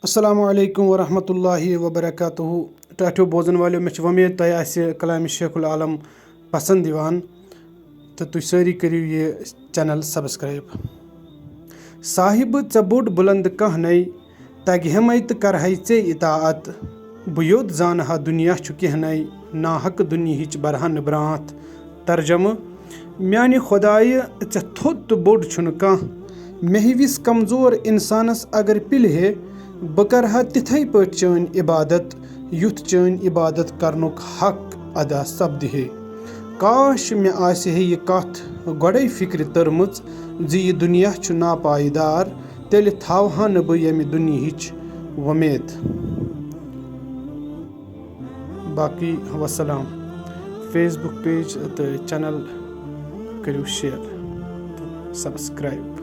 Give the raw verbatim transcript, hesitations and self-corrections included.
السلام علیکم ورحمۃ اللہ وبرکاتہ۔ ٹاٹھیو بوزن والو، مےٚ چھِ وۄمید تۄہہِ آسہِ کلام شیخ العالم پسند یِوان، تہٕ تُہۍ سٲری کٔرِو یہِ چینل سبسکرائب۔ صاحب، ژےٚ بوٚڑ بلند کانٛہہ نے، تگہِ ہمے تہٕ کرہے ژے اطاعت۔ بہٕ یوت زانہٕ ہا دُنیا چھُ کینٛہہ نے، ناحق دُنیہٕچ برہا نہٕ برانٛتھ۔ ترجمہٕ، میانہِ خۄدایہِ، ژےٚ تھوٚد تہٕ بوٚڑ چھُنہٕ کانٛہہ۔ مےٚ ہِوِس کمزور انسانس اگر پِلہِ ہے، بہٕ کرٕ ہا تِتھے پٲٹھۍ چٲنۍ عبادت، یُتھ چٲنۍ عبادت کرنُک حق ادا سپدِ ہے۔ کاش مےٚ آسہِ ہے یہِ کتھ گۄڈے فکرِ تٔرمٕژ زِ یہِ دُنیا چھُ ناپایدار، تیٚلہِ تھاوہا نہٕ بہٕ ییٚمہِ دُنیہٕچ وۄمید۔ باقی وسلام۔ فیس بُک پیج تہٕ چینل کٔرِو شیئر تہٕ سبسکرائب۔